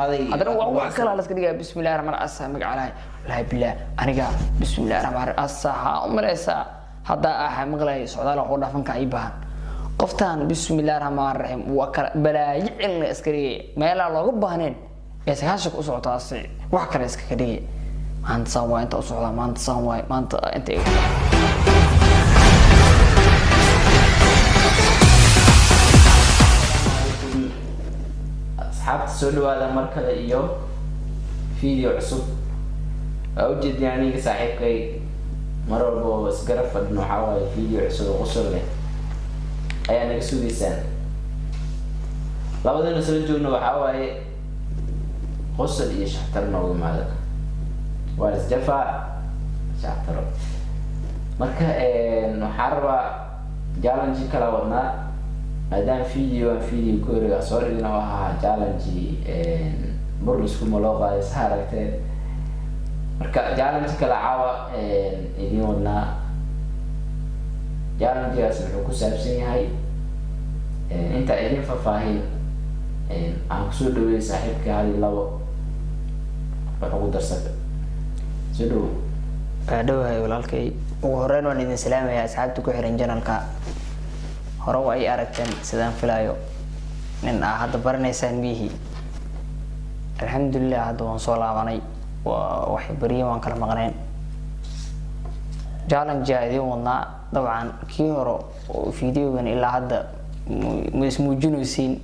Haddana waa wax kalaa laska dhigaa. Bismillahi raxmaan asa magacalahay, wallaahi bilaah aniga bismillahi raxmaan raxiim asa haa u malaysaa haddaa ahaa maqlayo socdaal waxu dhafanka ii baahan qoftaan. Bismillahi raxmaan raxiim, waa kala balaayo cilna iska dhigay meelaa looga baahnayn ee sagaashanka u socotaasi wax kale iskaga dhigay. Maanta saan waay, inta u socdaa maanta saan waay, maanta inta. Asxaabta, soo dhawaada mar kale iyo video cusub. Waa ujeedin aniga saaxiibkay mar walba oo isgarab fadhino, waxaa waaye video cusub oo qosol leh ayaa naga sugaysaan. Labadayna soo joogno, waxaa waaye qosol iyo shactaro noogu imaada, waa isjafaa shactaro. Marka waxaa rabaa challenge kala wadnaa, maadaama video aan video ku horiga soo dhigna oo ahaa challenge burliskuma loo qaaday sa aragteen. Marka challenge kala caawa idiin wadnaa. Challengegaas wuxuu ku saabsan yahay, inta idin faahfaahin aan kusoo dhaweeyay saaxiibka hal iyo labo wuxuu ku darsada. Soo dhawow. Waa dhowahay walaalkay. Ugu horeyn waan idin salaamayaa asxaabta ku xiran channelka. Hore waa ay aragteen sidaan filaayo, nin aa hadda baranaysaan miyihii. Alxamdulilah, hadda waan soo laabanay, waa wax beriyin waan kala maqnayn. Challenge aa idiin wadnaa. Dabcan kii hore oo videogan ilaa hadda ma ismuujinaysiin,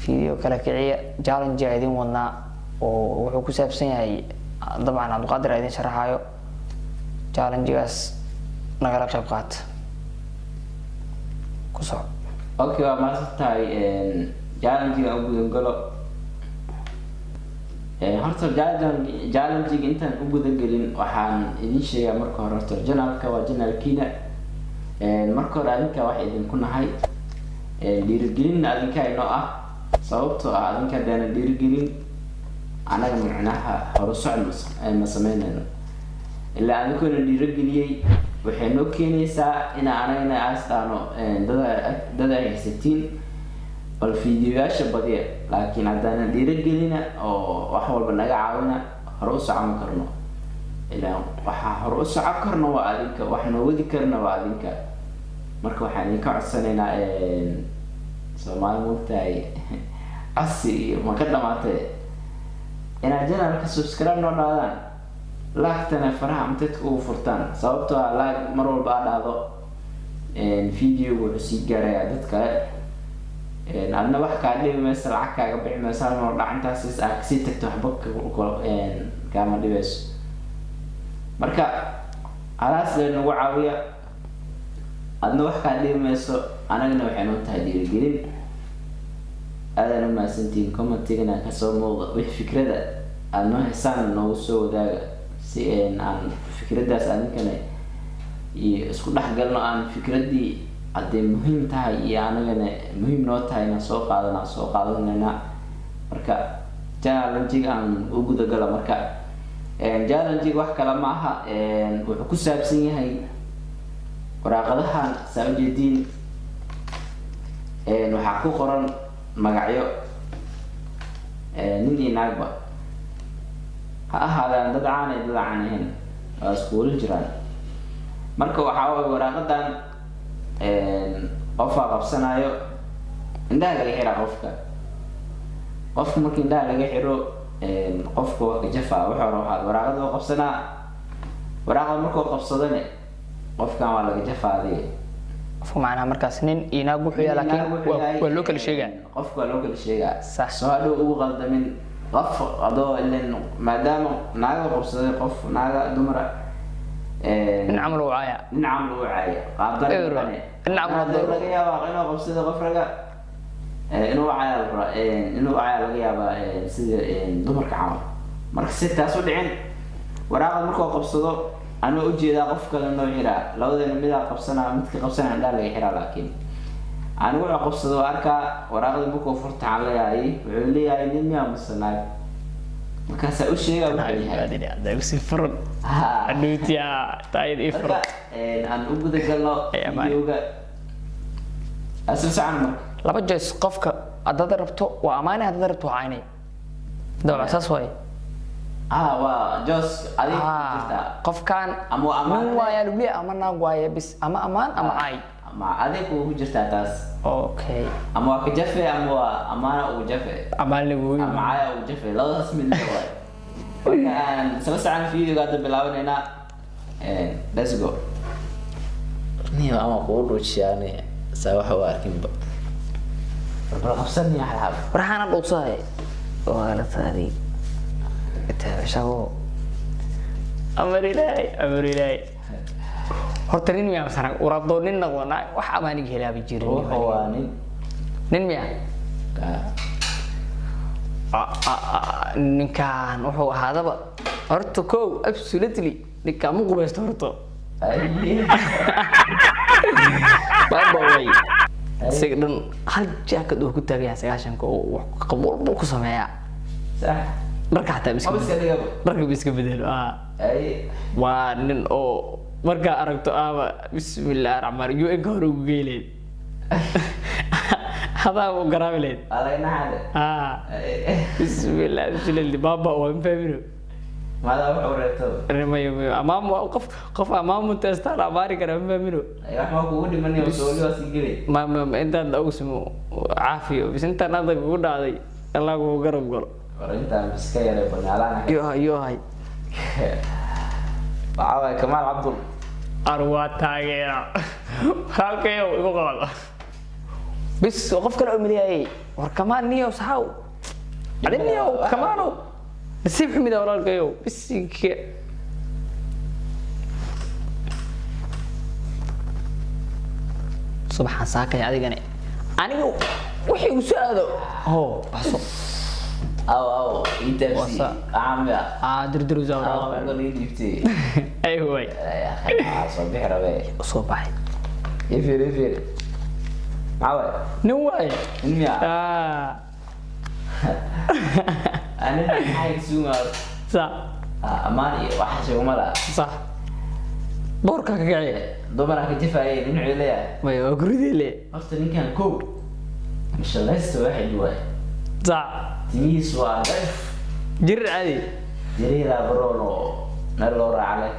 video kala kiciya. Challenge aa idiin wadnaa oo wuxuu ku saabsan yahay, dabcan Cabdiqaadir aa idiin sharaxaayo. Challengegaas nagala qayb qaata, ku soco. Okay, waa mahadsan tahay. Challenge-ga u gudagalo horta. Challenge-ga intaan u gudagelin, waxaan idin sheegaa marka hore, horta channelka waa channelkiina. Marka hore adinka wax idinku nahay dhiirigelinna adinka inoo ah, sababtoo ah adinka haddaanan dhiirigelin anaga macnaha horu socod ma sameynayno. Ilaa adinkoona dhiirigeliyey waxay noo keenaysaa ina anagana aas dhahno dada ay haysatiin, bal fiidiyoyaasha badiya. Laakiin haddaanan dhiirigelina oo wax walba naga caawina, hore u socon karno. Ilaa waxaa hore u socon karno waa adinka, wax noo wadi karna waa adinka. Marka waxaan idinka codsanaynaa, Soomaali moogtahay codsi iyo ma ka dhamaatay, inaad channelka subscribe noo dhaadaan, like-tana faraha amtedka ugu furtaan, sababtoo ah like mar walba aa dhahdo videogu wuxuu sii gaarayaa dad kale. Adna wax kaa dhibi mayso, lacag kaaga bixi mayso. Hal mar dhacantaas aa kasii tagto, waxba kaama dhibayso. Marka halaas lee nagu caawiya, adna wax kaa dhibi mayso, anagana waxay noo tahay dhiirigelin. Aadaan u mahadsantihiin. Commentigana kasoo muuqda wix fikrada aada noo hesaan, noogu soo wadaaga si aan fikraddaas adinkana iyo isku dhex galno, aan fikraddii hadday muhiim tahay iyo anagana muhiim noo tahay inaan soo qaadana soo qaadanayna. Marka challenge-ga aan u gudagalo. Marka challenge-ga wax kale ma aha, wuxuu ku saabsan yahay waraaqadahan saa ujeediin. Waxaa ku qoran magacyo nin iyo naagba ha ahaadaan, dad caan iyo dad caan ahayn waa iskuula jiraan. Marka waxaa waay waraaqadan qofaa qabsanayo, indhaha laga xiraa qofka. Qofka marka indhaha laga xiro, qofka waa kajafa. Wuxuu hore waxaa waraaqada oo qabsanaa, waraaqada markuu qabsadane qofkan waa laga jafaa adiga. Qofka macnaha markaas nin iyo naag wuxuu yahay, laakiin waa loo kala sheegaa. Qofka waa loo kala sheegaa. Sax. Soo hadhow ugu qaldamin qof adoo ilen, maadaama naaga qabsaday qof naaga dumara. Nin camal uu caaya. Nin camal uu caaya qaabdar. Euro. Nin camal Hadda laga yaabaa inuu qabsaday qof raga, inuu caaya la rabaa, inuu caaya laga yaabaa, sida dumarka camal. Marka si taas u dhicin, waraaqda markuu qabsado anuu ujeedaa qof kale noo xiraa, labadeena midaa qabsanaa, midka qabsanaa indhaha laga xiraa. Laakiin anigu wuxuu qabsado waa arkaa. Waraaqda markuu furta waxaan leeyahay, wuxuu leeyahay nin miyaa mase naag? Markaasaa u sheegaa wuxuu yahay. Sii furan. Ha. Adhuutiya taayad ii furan. Marka aan u guda galno Ayaa maay. videoga asal socon marka. Laba joyce qofka haddaad rabto waa amaanay, haddaad rabto waa caynay. Dabcan saas waaye. Ah, waa Jos adiga ku jirtaa. Qofkan Ama waa ammaan. Nin waayaa lagu leeyahay ama naag waaye, bis ama ammaan ama caay. Ama adiga kugu jirtaa taas. Okay. Ama waa ka jafe ama waa amaana ugu jafe. Ammaan lagu Ama caaya ugu jafe, labadaas mid le waaye. Marka aan isla socon videoga hadda bilaabanaynaa. Let's go. Niyo ama kugu dhuujiyaani saa waxa u arkinba. Bal qabsan iyo xalxal. Warxaana dhuuqsahay waa la taadi taabashago. Amar ilaahay, amar ilaahay. Horta nin miyaa masana uradoo nin noqdona wax amaaniga helaaba jirin. Wuxuu waa nin. Nin miyaa? Ninkaan wuxuu ahaadaba horta kow, absolutely ninkaan ma qubaysto horta. Baaba way isaga dhan hal jaakad oo ku taagan yahay 90-ka oo wax qab walba ku sameeyaa. Sax. Dharka xataa Maba iska dhigaba. Dharka ba iska bedelo. Waa nin oo markaa aragto aaba bismillahi raxmaan UN ka hore ugu geeleyd hadaa u garaabi lahayd. Waa laga naxade. Bismillah, bismillah, baaba waa mafahmino. Maadaa wax u reebtaba. Mayo, mayo, amaam waa qof qof amaam teestaan amaari kara, mafahmino. Wax ma kugu dhimanay oo wali waa sii gelay. Ma intaan la ogsimo caafiyo bis intaan adag kugu dhacday Allah kugu garab galo. War intaan iska yaray banaalaan. Yo yo hay. Waxaa waaye Kamaal Cabdul. Arwaa taageera walaalkayow igu qabado bis qof kale oo miliyayay. War Kamaal niyow saxaw adi niyow Kamaalow nasiib xumida walaalkayow bisinka. Subaxaan saakaya adigane aniga wixii igu soo aado ho baxso. Aw aw ii taabsi. Wasa. Caamiya. Aa dirdirusa. Aw uga ii dhiibtay. Ay way. Waxaa soo bixi rabee. Soo baxay. Ii fiir, ii fiir. Maxaa waaye? Nin waaye. Nin miyaa? Anina maxaa isugaa? Sax. Ammaan iyo waxaas iguma laha. Sax, boorka ka kiciya. Dumaraan ka jifaayay nin wuxuu leeyahay. Maya waa guridii le. Horta ninkan kow mashalaysta waaxid waaye. Sax. Timihiisu waa daciif. Jirir caadi. Jirihidaa baroon oo meel loo raaclay.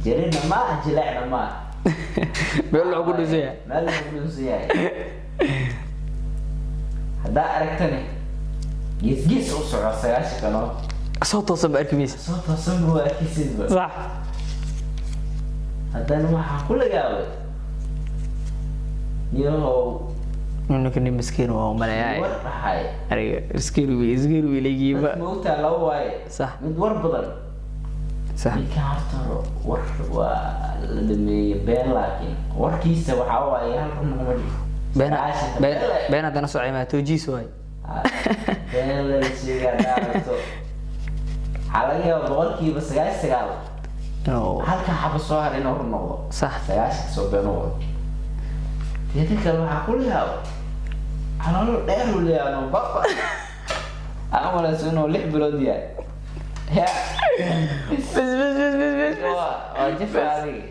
Jirina ma aha, jileecna ma aha. Meel loo ku dhusan yahay. Meel loo ku dhusan yahay. Haddaa aragtani gees gees u soco 90 oo. Soo toosan ba arki maysa. Soo toosan buu arkisidba. Sax. Haddana waxaa ku lagaabay niyahow. Ninka nin miskiin waa umaleeyahay. War dhaxay. Aniga miskiin wi miskiin wiilagiiba. Dadka maogtaa laba waaye. Sax. Mid war badan. Sax. Ninka horta war waa la dhameeyey been, laakiin warkiisa waxaa waaye hal run kuma jiro. Been 90-ka been been. Been haddana socay maa toojiis waay. Been la sheegaa haddaa aragto. Waxaa laga yaabaa 99% Inuu halka xaba soo har inuu run noqdo. Sax. 90 soo been u wado. Teeda kale waxaa ku layaabo caloolo dheer uu leeyahay no baba. Aan u malayso inuu 6 bilood yahay. Ya. Bis bis bis bis bis bis. Waa jifa adiga.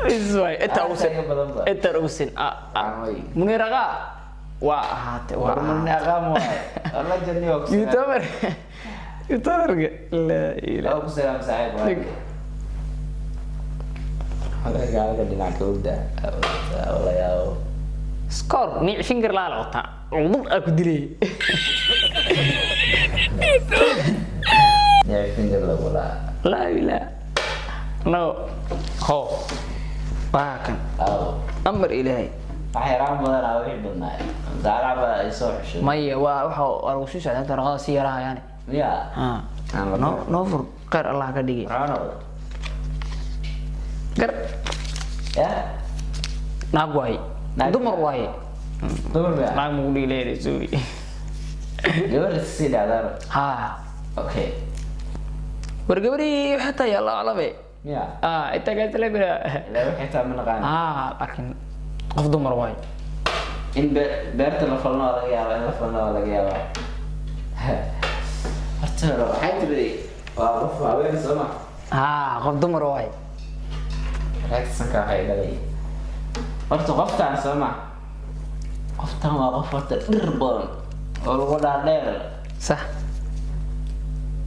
Bis waay intaa ugu sin. Iga badan ba. Intaan ugu sin. Aan way. Munir Aqaa waa ahaatee waa War ahaatee. aqaam waaye. Alla janni waa ku salaam. YouTuber YouTuberka laa ilaaha. Waa ku salaam saaxiib waaye. Gaalada dhinac ka hurda. Wala yaabo. Score niic finger laa la wataa cudub aa ku dilay. Yaa finger lagu laa. Laa ilaaha no ho waa kan. Aw. Amar ilaahay. Wax yaraan badan aa wixii badnaa. Daalac baa ay soo xushay. Maya waa waxa waa lagu sii socdaa inta raqada sii yarahayaane. Miyaa? Noo noo fur, khayr Allah ka dhigay. Maxaa noqday? Gar. Ya? Naag waaye. Naag. Dumar waaye. Dumar miyaa? Naag magu dhigi leeyahay, sorry. Gabar iska sii dhacdaa. Ha. Okay. War gabadhii xataa yaa la aclame. Miyaa? Inta kaasle bira. Ilaa wixii taa ma naqaan. Laakiin qof dumar waaye. In beerta la falno waa laga yaabaa, in la falno waa laga yaabaa. Horta waxay tiri waa qof haween soo ma? Qof dumar waaye. Reaction-ka waxay dhalay. Horta qoftaan soo ma? Qoftaan waa qof horta dhir badan oo lagu dhaadheer. Sax.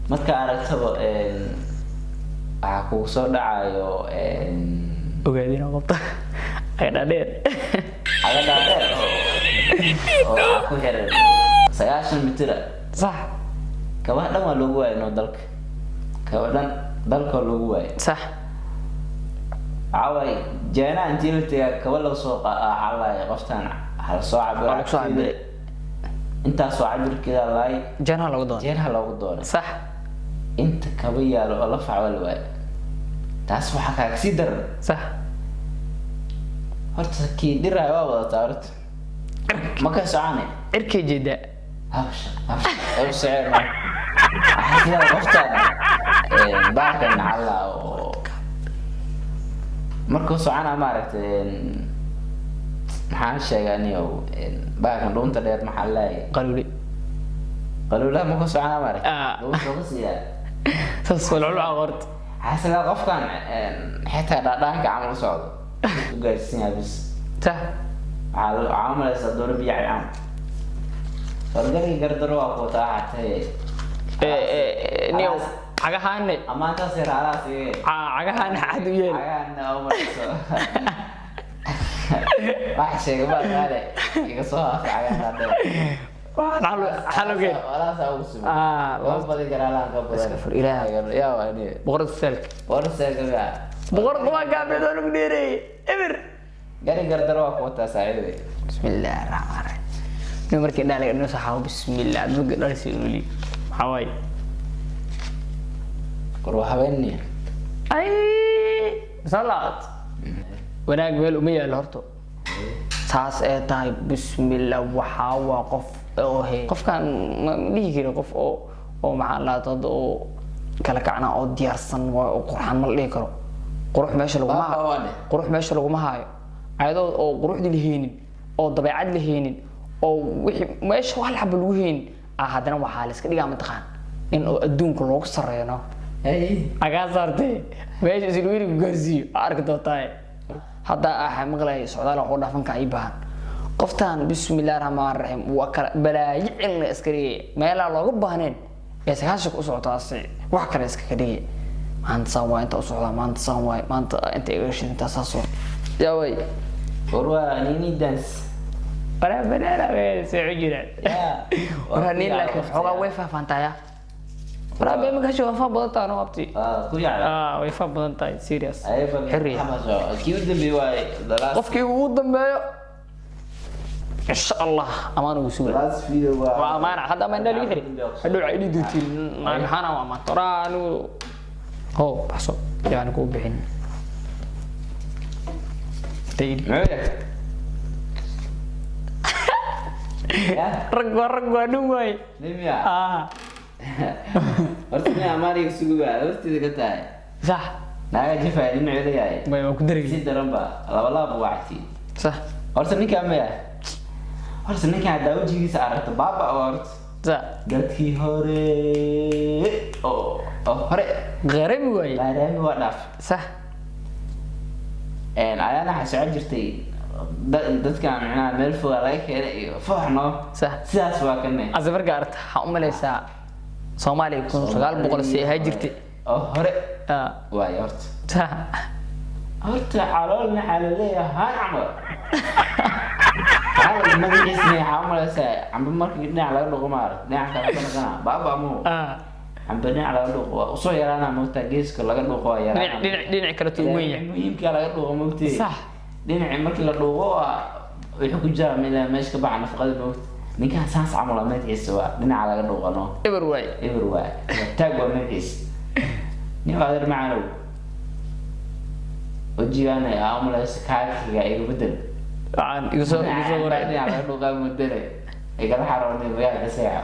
Marka aragtaba waxaa kugu soo dhacayo ogaadina qabta ay dhaadheer. Caga dhaadheer oo waxaa ku xiran 90 mitira. Sax. Kabaha dhan waa loogu waayay, no, dalka kaba dhan dalka waa loogu waayay. Sax. Waxaa waaye jeenaha intii la tegaa kaba laga soo xalaya qoftan hala soo cabiro. Waa lagu soo cabiray. Intaasoo cabirkeeda laay. Jeenaha lagu doona. Jeenaha loogu doonay. Sax. Inta kaba yaalo oo la fac waa la waayay, taas waxaa kaaga sii daran. Sax. Horta kii dhiraayo waa wadataa, horta ma ka soconay. Cirkay jeedaa. Hawsha hawsha hawsha waxaa sidaa qoftaan baarkan nacala oo markuu soconaa maaragtay, maxaan sheegaa niyow, baarkan dhuunta dheer maxaa leeyahay? Qaluuli. Qaluulaha markuu soconaa maaragtay Ah. dhuunta ka siiyaa. Saas walculca qorta. Waxaa sidaa qofkan xitaa dhaadhaanka camal u socdo u gaarsiin yahay bis. Sax. Waxaa u malaysaa dooro biyo camal wargarigi gardaro waa ku wataa xatee. Niyow cagahaane. Amaantaas yar alaas iga. Cagahaane cad u yeel. Cagahan oo marayso wax sheega ma qaale iga soo haaf cagahan hadda. Xalogeen. Walaasa ugu sugan. Ah, lama badin karaa laan ka badan. Iska fur, Ilaah. Yaa waa ni boqorada saalka. Boqorada saalka. Boqorada waa gaabeed oo lagu dheereeyey eber. Gari gardaro waa ku wataa saaxiibay. Bismillaahi raxmaan raxiim. Nin markii indhaha laga dhino saxaabo bismillah dadka dhalsi inuu lii maxaa waaye? Kor waa habeenni. Ay salaad wanaag meel uma yaalo horto saas ee tahay. Bismillah, waxaa waa qof oo he qofkan ma dhihi kari qof oo maxaa la dad oo kala kacna oo diyaarsan waa oo qurxan ma la dhihi karo. Qurux meesha laguma Waa waa dheh. Qurux meesha laguma haayo ayadoo oo quruxdii la haynin oo dabeecad la haynin oo wixii meesha wax xaba lagu haynin ah, haddana waxaa la iska dhigaa mataqaan in oo adduunka loogu sarreeyo no. Hey. Agaa saartee meesha isla weligu gaarsiiyo aa arki doontaa hadda axaa maqlaya socdaal waxu dhaafanka ii baahan qoftan. Bismillahi raxmaan raxiim, waa kala balaayo cilna iska dhigaya meelaa looga baahneen ee sagaashanka u socotaasi wax kale iskaga dhigaya. Maanta saan waay inta u socdaa, maanta saan waay, maanta inta iga shid intaa saas oo yaa way. War waa nini dance. Balaa banaana meel see u jiraan. Yeah. Waraa nin laakiin xoogaa way faahfaantaaya, waraa bee makashi waa faah badan tahay no abti. Ah, ku yacla. Ah, way faah badan tahay, serious. Ayba xirriya. Kii u dambeeyay waay the last. Qofkii ugu dambeeyo insha Allah amaan ugu The suga. Last video waa. Waa amaana hadda amaan dhali xiri hadhow caydi duutiin maxaana waa amaanta oraa anigu ho baxso yani kuu bixin Taydi. Muxuu yahay? Ya, rag waa rag waa dhan waaye. nin miyaa? Ah. Horta nin amaaniga sugi waa hortiisa ka tahay. Sax. Naaga jifaya nin celiyahay. May waa ku Si daregi. Daran ba laba laba wacti. Sax. Horta ninkaa maya. Horta ninkaa haddaa wejigiisa aragto baaba oo horta. Sax. Dadkii hore oo hore. Qarami waaye. Qaaraami waa dhaaf. Sax. Ayaana waxaa socon jirtay dadka micnaha meel foga laga keenay iyo foox noo. Sax. Sidaas waa kane. Ase markaa aragta waxaa u malaysaa Soomaaliya 1900 si ahaa jirtay. Oo hore. Ah, waayo horta. Sax. Horta caloolna waxaa laleeyahay haan camal. Waxaa magaciisna waxaa u malaysaa cambe markii dhinac laga dhuqo maarag dhinac kale ka noqonaa baaba amuu. Ah. Cambe dhinac laga dhuqo waa usoo yaraanaa moogtaa, geeska laga dhuqo waa dhinac yaraanaa. Dhinac dhinac kale tuu weyn yahay. Muhiimka laga dhuqo moogtee. Sax. Dhinaci markii la dhuuqo waa wuxuu ku jiraa meel meesha ka baxa nafaqada moogta. Ninkaan saas camal waa magaciisa waa dhinaca laga dhuuqo no. Eber waaye. Eber waa taag waa magaciisa nin waa adeer macanow wajigaana aa umalaysa kaakiga iga bedel. Waxaan igu soo waray. Dhinaca laga dhuuqaa mudane igala xaroonay magaalka seexo.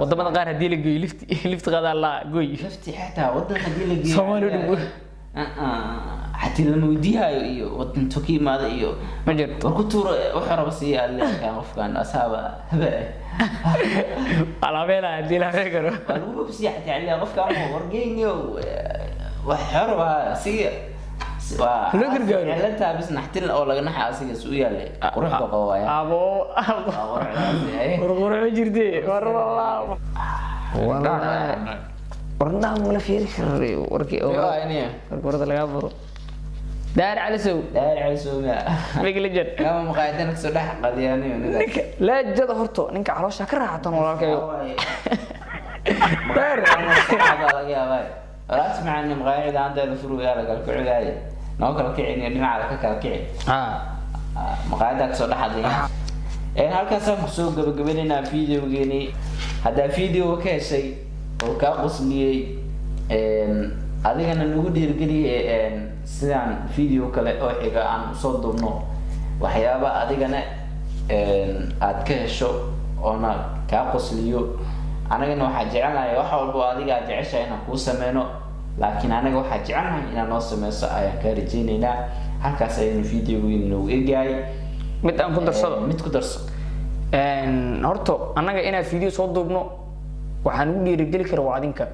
Wadamada qaar haddii la geeyo lifti lifti qaadaa la gooy. Lafti xitaa wadan haddii la geeyo. Soomaali dhib. Xataa lama weydiihayo iyo wadan toki imaada iyo. Ma jirto. War ku tuuro wuxuu raba siiya alleekan qofkan asaaba habe. Alaabeela haddii la habeen karo. Waa lagu bogsiya xataa alle qofka ama wargeyniyo wax xor waa asiga waa. Loo gargaaro. Cilantaa bis naxtin oo laga naxa asiga su u yaale quruxda qabo waaya. Abo. Waa quruxdaasi, ay. War qurux ma jirte war wallah. Wallahi. Warndhaha mala fiiri karo warkii oo Waa warka warada lagaa furo. Daar Calisow. Daar Calisow miya? Big legend. Kama maqaayadan kasoo dhex qadiyaanayo ninkaas. Ninka laajada horto, ninka caloosha ka raaxatan walaalkayo. Daar. Maqaayada laga yaabaa. Walaas macaan maqaayada aanteeda furugaa la kala kicigaay. Noo kala kicin iyo dhinaca ka kala kici. Maqaayada kasoo dhex hadlaya. Halkaasaan kusoo gabagabaynaynaa videogeeni. Haddaa videoga ka heshay oo kaa qosliyey, adigana nagu dhiirigeliyey, sidaan video kale oo xiga aan usoo duubno waxyaaba adigana aad ka hesho oona kaa qosliyo, anagana waxaa jecelnahay wax walba oo adiga aad jeceshahay inaan kuu sameyno, laakiin anaga waxaa jecelnahay inaad noo sameyso ayaan kaa rajeyneynaa. Halkaas ayaynu videogeeni noogu egyahay. Mid aan ku darsado. Mid ku darso. Horta annaga inaan video soo duubno waxaan ugu dhiirigeli kara waa adinka.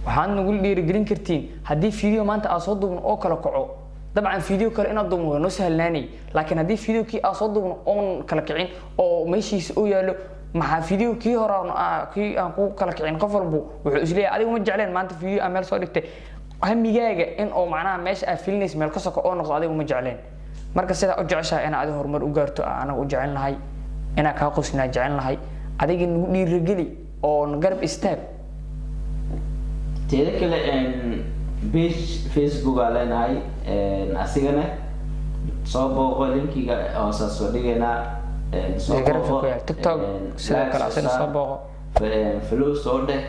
Waxaad nagu dhiirigelin kartiin haddii video maanta aan soo duubno oo kala kaco. Dabcan video kale inaad duubno waa noo sahlaanay, laakiin haddii video kii aan soo duubno oon kala kicin oo meeshiisa oo yaallo, maxaa video kii hore kii aan ku kala kicin, qof walbu wuxuu isleeyahay adigu ma jecleen maanta video aan meel soo dhigtay, hamigaaga in oo macnaha meesha aad filinaysa meel ka soko oo noqdo, adigu ma jecleen. Marka sidaa u jeceshahay inaad adiga horumar u gaarto, anaga u jecelnahay inaa kaa qosnaa jecelnahay, adiga nagu dhiirigeli oo na garab istaag. Teeda kale, page Facebook aa leenahay, asigana soo booqo, linkiga hoosaa soo dhigaynaa, soo Garabka booqo, ku yaal. TikTok sidoo like kale soo asina saar, soo booqo. Follow soo dheh.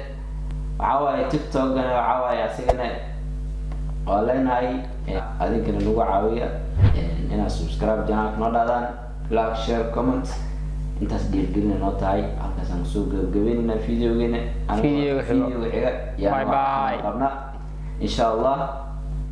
Waxaa waaye TikTokana waxaa waaye asigana waa leenahay, adinkana nagu caawiya inaad subscribe channelka noo dhaadaan, like, share, comment, intaas dhiirigelina noo tahay. Halkaasaan kusoo gabagabeynayna videogeena. Videoga xigo. Videoga xiga. Yaa Bye bye. qabna insha Allah.